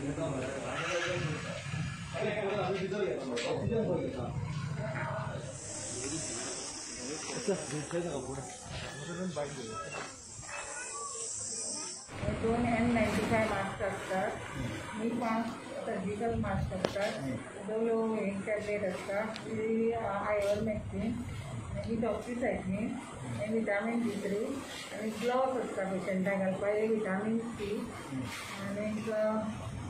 दोन N95 mask असतात, मी 5 surgical mask असतात, दोन टॅबलेट असतात, ही आयवरमॅक्सिन, ही डॉक्सिसायक्लिन, हे विटामीन D3 आनी ग्लोव्स आसता पेशंटाक घालपाक, हे विटामीन C आनी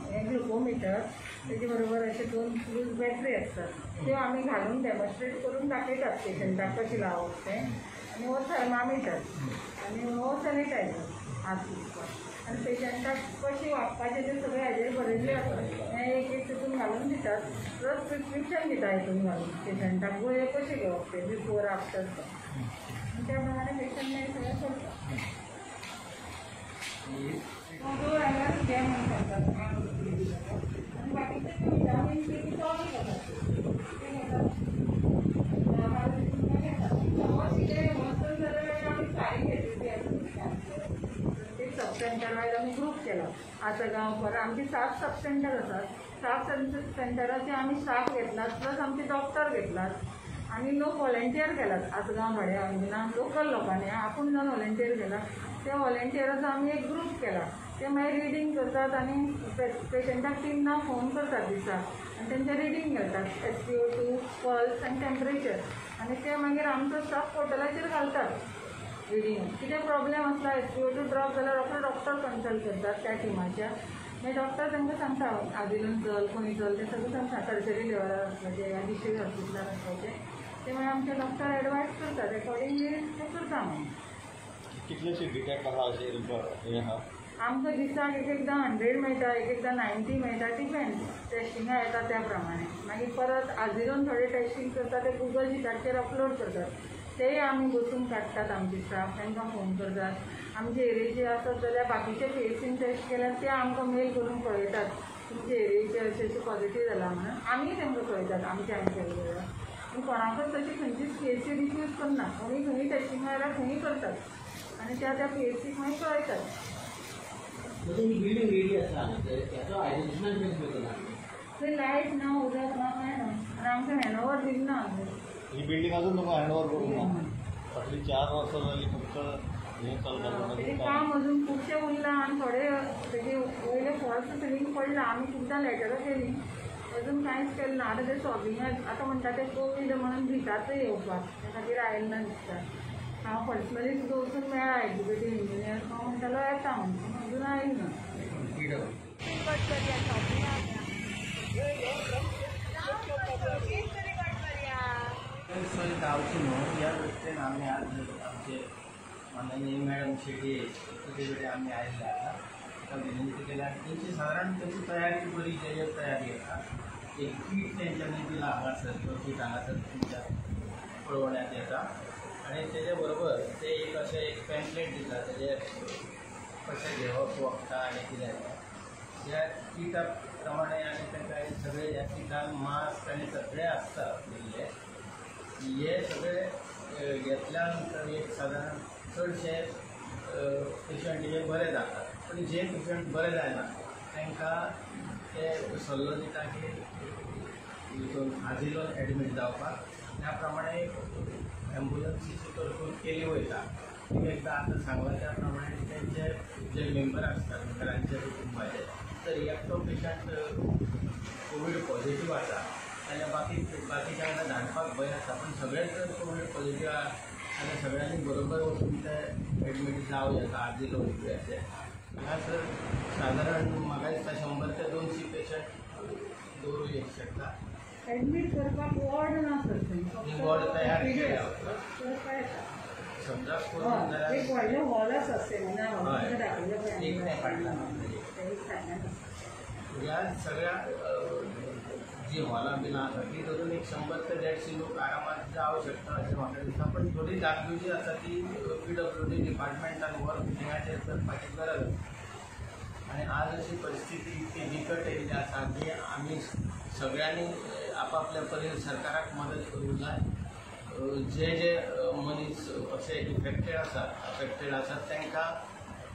हे ग्लुकोमिटर. तेजे बरोबर अशे 2 लूज बॅटरी आसतात, त्यो आमी घालून डेमॉन्स्ट्रेट करून दाखयतात पेशंटाक कशें लावप तें. आनी हो थर्मामिटर आनी हो सॅनिटायझर हात पुसपाक. आनी पेशंटाक कशें वागपाचें तें सगळें हाजेर बरयल्लें आसा. हें एक एक तितून घालून दितात, प्लस प्रिस्क्रिप्शन दिता हितून घालून पेशंटाक गुळयो कशें घेवप तें बिफोर आफ्टर. आनी त्या प्रमाणे पेशंट मागीर सगळें करता. 2 ml घे म्हणून सांगतात आनी बाकीचे ते विटामीन सी टॉनिक आसात ते घेतात. सपोज कितें वचून जाल्यार आमी सारी घेतली आसा. प्रत्येक सब सेंटर वायज आमी ग्रूप केला. आसगांव पर आमचे 7 सब सेंटर आसात. 7 सेंटराचे आमी स्टाफ घेतलात, प्लस आमचे डॉक्टर घेतलात आनी लोक व्हॉलेंटियर केलात. आसगांव भाड्या अंजुना लोकल लोकांनी आपूण जावन व्हॉलेंटियर केला. त्या व्हॉलेंटियराचो आमी एक ग्रूप केला. ते मागीर रिडींग करतात आनी पेशंटाक 3 फोन करतात दिसाक आनी तेंचें रिडींग घेतात, SpO2, pulse आनी टेम्परेचर. आनी ते मागीर आमचो स्टाफ पोर्टलाचेर घालतात रिडींग. कितें प्रॉब्लेम आसला SpO2 ड्रॉप जाल्यार रोखडो डॉक्टर कन्सल्ट करतात त्या टिमाच्या. मागीर डॉक्टर तांकां सांगता आदिलून चल, खंय चल तें सगळें सांगता. टर्शरी लेवलार वचपाचें या डिस्ट्रिक्ट हॉस्पिटलार वचपाचें ते मागीर आमचे डॉक्टर एडवायस करतात, एकॉर्डिंगली ते करता. मागीर कितलेशे डिटेक्ट आसा अशें हें आसा आमकां दिसाक एक एकदां 100 मेळटा, एक एकदां 90 मेळटा, डिपेंड टेस्टिंगा येता त्या प्रमाणे. मागीर परत आजिरोन थोडे टेस्टींग करता ते गुगल शिटाचेर अपलोड करतात, तेय आमी बसून काडटात. आमचे स्टाफ तांकां फोन करतात. आमचे एरियेचे आसत जाल्यार बाकीचे पीएसीन टेस्ट केल्यार ते आमकां मेल करून कळयतात तुमचे एरियेचे अशें अशें पॉझिटीव जाला म्हणून. आमीय तांकां कळयतात आमचे आमी केले जाल्यार. पूण कोणाकच तशी खंयचीच पीएसी रिफ्यूज करना, कोणी खंय टेस्टिंगा जाल्यार खंय करतात आनी त्या त्या पीएसीक मागीर कळयतात. बिल्डींग रेडी आसा त्याचो अरेंजमेंट केला, थंय लायट ना, उदक ना, कांय ना आनी आमकां हँडओवर दिली ना. ही बिल्डींग अजून तुमकां हँडओवर करूंक ना. फाटलीं 4 वर्सां जालीं फक्त हें चलता. तेजें काम अजून खुबशें उरलां आनी थोडे तेजे वयले फॉल्स सिलींग पडलां. आमी खुबदां लेटरां केलीं, अजून कांयच केलें ना. आतां ते शॉपिंगाक आतां म्हणटा ते कोवीड म्हणून भितातूय येवपाक, त्या खातीर आयलें ना दिसता. हांव पर्सनली सुद्दां वचून मेळ्ळा एग्जिक्युटीव इंजिनियर, हांव म्हणटालो येता म्हणून, अजून आयलें ना. गांवची न्हू ह्या दृश्टीन आमी आज आमचे माननीय मॅडम शेट्ये ताचे कडेन आमी आयिल्ले आसा. ताका विनंती केल्या आनी तेंची सादारण तेंची तयारी बरी जय्यत तयारी आसा. एक कीट तेंच्यांनी दिला हांगासर, तो कीट हांगासर तुमच्या पळोवण्यात येता आनी तेजे बरोबर ते एक अशें एक पॅम्पलेट दिता तेजे कशें घेवप वखदां आनी कितें येता ह्या किटा प्रमाणे. आनी तांकां सगळे ह्या किटान मास्क आनी सगळें आसता दिल्लें. हे सगळे घेतल्या नंतर एक सादारण चडशे पेशंट हे बरे जातात. पण जे पेशंट बरे जायना तांकां ते सल्लो दिता की हितून आजिलोन एडमीट जावपाक. त्या प्रमाणे एम्बुलन्सीची तरतूद केली वयता. एकदां आतां सांगलां त्या प्रमाणे तेंचे जे मेंबर आसतात घरांचे कुटुंबाचे, तर एकटो पेशंट कोवीड पॉझिटीव आसा जाल्यार बाकीच्या वांगडा धाडपाक भंय आसा. पण सगळेच जर कोवीड पॉझिटीव आसा जाल्यार सगळ्यांनी बरोबर वचून ते एडमीट जावं येता आजिलोन अशें. हांगासर सादारण म्हाका दिसता 100 ते 200 पेशंट दवरूं येवंक शकता. एडमीट करपाक वॉर्ड ना सर, थंय वॉर्ड तयार केल्या समजा करून एक व्हडलें हॉल आसा सेमिनार हॉल दाखयलें एक नाही फाटल्यान ह्या सगळ्या जी हॉलां बिलां आसा ती धरून एक 100 ते 150 लोक आरामात जावं शकता अशें म्हाका दिसता. पण थोडी दाखली जी आसा ती PWD डिपार्टमेंटान वर्क थिंगाचेर करपाची गरज आसा. आनी आज अशी परिस्थिती इतकी बिकट येयल्ली आसा की आमी सगळ्यांनी आपापल्या परीन सरकाराक मदत करूंक जाय. जे जे मनीस अशे इफेक्टेड आसात अफेक्टेड आसात तांकां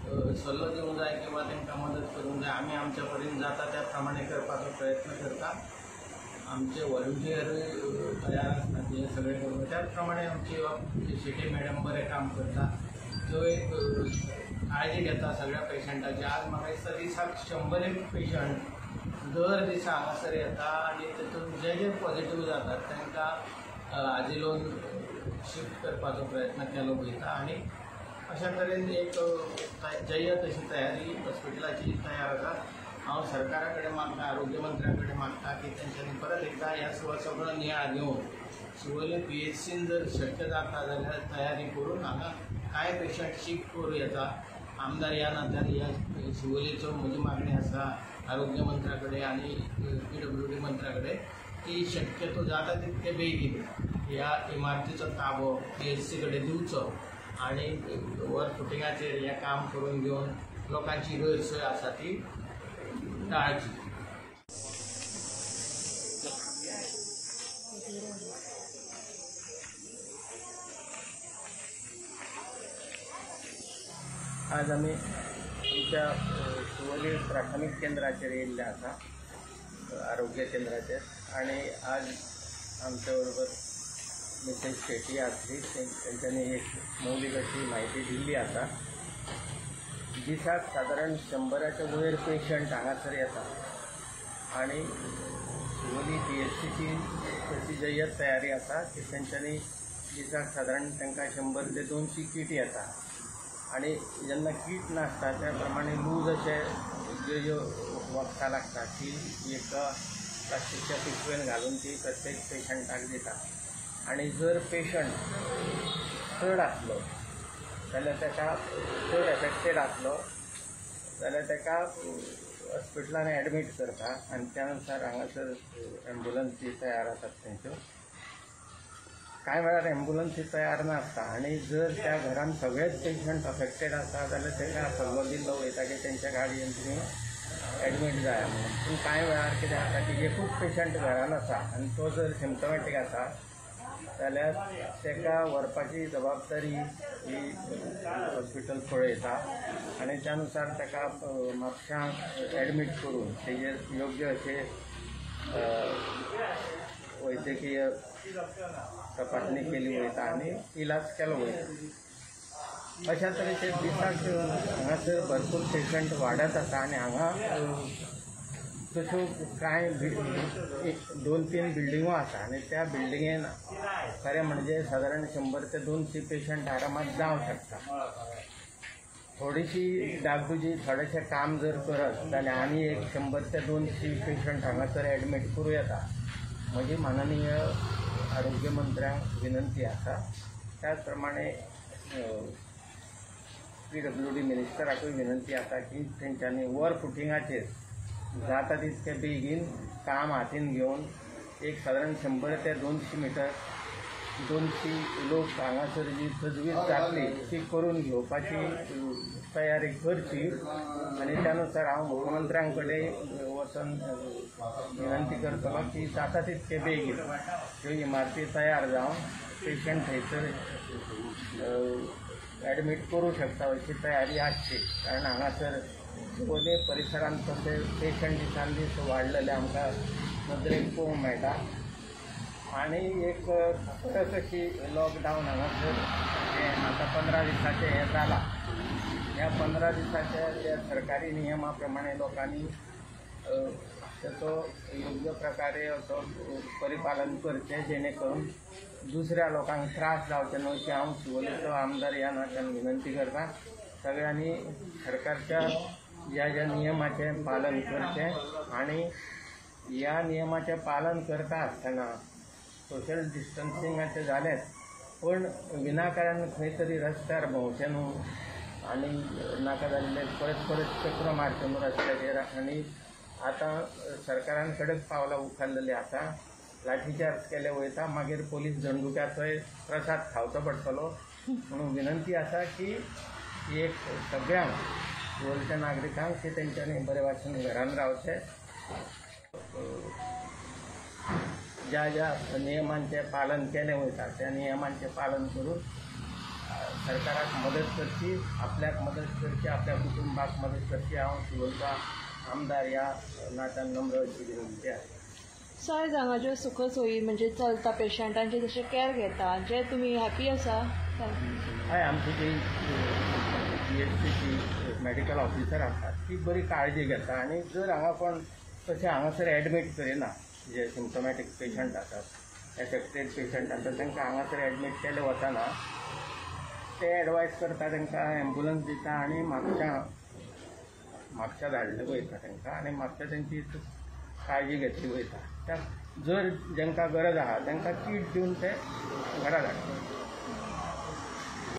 सल्लो दिवंक जाय किंवा तांकां मदत करूंक जाय. आमी आमच्या परीन जाता त्या प्रमाणे करपाचो प्रयत्न करता. आमचे व्हॉलंटियरूय तयार आसता ते सगळें करूंक. त्याच प्रमाणे आमची शेट्ये मॅडम बरें काम करता, त्यो एक काळजी घेता सगळ्या पेशंटाची. आज म्हाका दिसता दिसाक 100 पेशंट दर दिसा हांगासर येता आनी तातूंत जे जे पॉझिटीव जातात तांकां आजिलोन शिफ्ट करपाचो प्रयत्न केलो वयता आनी अशा तरेन एक जय्यत अशी तयारी हॉस्पिटलाची तयार आसा. हांव सरकारा कडेन मागता, आरोग्य मंत्र्या कडेन मागता की तेंच्यांनी परत एकदां ह्या सगळो नियाळ घेवन शिवोले PHCन जर शक्य जाता जाल्यार तयारी करून हांगा कांय पेशंट शिफ्ट करूं येता. आमदार ह्या नात्यान ह्या शिवोलेचो म्हजी मागणी आसा आरोग्य मंत्र्या कडेन आनी PWD मंत्र्या कडेन की शक्यतो जाता तितके बेगीन ह्या इमारतीचो ताबो PHC कडेन दिवचो आनी वर फुटिंगाचेर हें काम करून घेवन लोकांची गैरसोय आसा ती टाळची. आज आमी आमच्या शिवोली प्राथमीक केंद्राचेर येयल्ले आसा, आरोग्य केंद्राचेर, आनी आज आमच्या बरोबर मिसेस शेट्टी आसली. तेंच्यांनी एक मौलीक अशी म्हायती दिल्ली आसा. दिसाक सादारण 100 वयर पेशंट हांगासर येता आनी शिवोली PHCची तशी जय्यत तयारी आसा की तेंच्यांनी दिसाक सादारण तांकां 100 ते 200 कीट येता आनी जेन्ना कीट नासता त्या प्रमाणे लूज अशे ज्यो ज्यो वखदां लागता ती एका प्लास्टिकच्या पिशवेन घालून ती प्रत्येक पेशंटाक दिता. आनी जर पेशंट चड आसलो जाल्यार ताका, चड एफेक्टेड आसलो जाल्यार ताका हॉस्पिटलान एडमीट करता आनी त्या नुसार हांगासर एम्बुलन्सी तयार आसात तेंच्यो. कांय वेळार एम्बुलन्सी तयार नासता आनी जर त्या घरान सगळेच पेशंट अफेक्टेड आसा जाल्यार ताका सल्लो दिल्लो वयता की तेंच्या गाडयेन तुमी एडमीट जाया म्हणून. पूण कांय वेळार कितें जाता की एकूच पेशंट घरान आसा आनी तो जर सिमटोमॅटीक आसा जाल्यार ताका व्हरपाची जबाबदारी ही हॉस्पिटल पळयता आनी त्या नुसार ताका म्हापशां एडमीट करून तेजेर योग्य अशें वैद्यकीय तपासणी केली वयता आनी इलाज केलो वयता. अशा तरेचे दिसाक हांगासर भरपूर पेशंट वाडत आसा आनी हांगा तश्यो कांय 2-3 बिल्डिंगो आसा आनी त्या बिल्डिंगेन खरें म्हणजे सादारण 100 ते 200 पेशंट आरामात जावं शकता. थोडीशी डागडुजी, थोडेशें काम जर करत जाल्यार आनी एक 100 ते 200 पेशंट हांगासर एडमीट करूं येता. म्हजी माननीय आरोग्य मंत्र्यांक विनंती आसा. त्याच प्रमाणे PWD मिनिस्टराकूय विनंती आसा की तेंच्यांनी वर फुटिंगाचेर जाता तितके बेगीन काम हातीन घेवन एक सादारण 100 ते 200 मिटर 200 लोक हांगासर जी तजवीज जातली ती करून घेवपाची तयारी करची आनी त्या नुसार हांव मुख्यमंत्र्यां कडेन वचून विनंती करतलो की जाता तितके बेगीन ह्यो इमारती तयार जावन पेशंट थंयसर एडमीट करूं शकता अशी तयारी आसची. कारण हांगासर शिवोले परिसरांत तशे पेशंट दिसान दीस वाडलेले आमकां नदरेक पळोवंक मेळटा आनी एक परत अशी लॉकडावन हांगासर हें आतां 15 दिसाचें हें जालां. ह्या 15 दिसाच्या ज्या सरकारी नियमा प्रमाणे लोकांनी ताचो योग्य प्रकारे असो परिपालन करचें जेणे करून दुसऱ्या लोकांक त्रास जावचे न्हय अशी हांव शिवोलेचो आमदार ह्या नात्यान विनंती करता. सगळ्यांनी सरकारच्या ज्या ज्या नियमाचें पालन करचें आनी ह्या नियमाचें पालन करता आसतना सोशल डिस्टन्सिंगाचें जालेंच, पूण विनाकारण खंय तरी रस्त्यार भोंवचें न्हू आनी नाका जाल्ले परत परत चक्र मारचें न्हू रस्त्याचेर. आनी आतां सरकारान कडक पावलां उखल्लेलीं आसा, लाठीचार्ज केले वयता, मागीर पोलीस दंडुक्याचोय प्रसाद खावचो पडटलो. म्हणून विनंती आसा की एक सगळ्यांक शिवोलेच्या नागरिकांक की तेंच्यांनी बरे भाशेन घरान रावचें, ज्या ज्या नियमांचें पालन केलें वयता त्या नियमांचें पालन करून सरकाराक मदत करची, आपल्याक मदत करची, आपल्या कुटुंबाक मदत करची. हांव शिवोलचा आमदार ह्या नात्यान नम्र अशी विनंती आसा. सर हांगा सुख सोयी म्हणजे चलता, पेशंटांचे जशे कॅर घेता, जे तुमी हॅपी आसा? हय, आमची जी पी.एच.सीची मेडिकल ऑफिसर आसा ती बरी काळजी घेता आनी जर हांगा कोण तशें हांगासर एडमीट करिना, जे सिम्टोमॅटीक पेशंट आसात, एफेक्टेड पेशंट आसात, तांकां हांगासर एडमीट केले वचना, ते एडवायज करता, तांकां एम्बुलन्स दिता आनी म्हापशा धाडले वयता तांकां आनी म्हापशा तांची काळजी घेतली वयता. त्या जर जांकां गरज आसा तांकां कीट दिवन ते घरा धाडटा.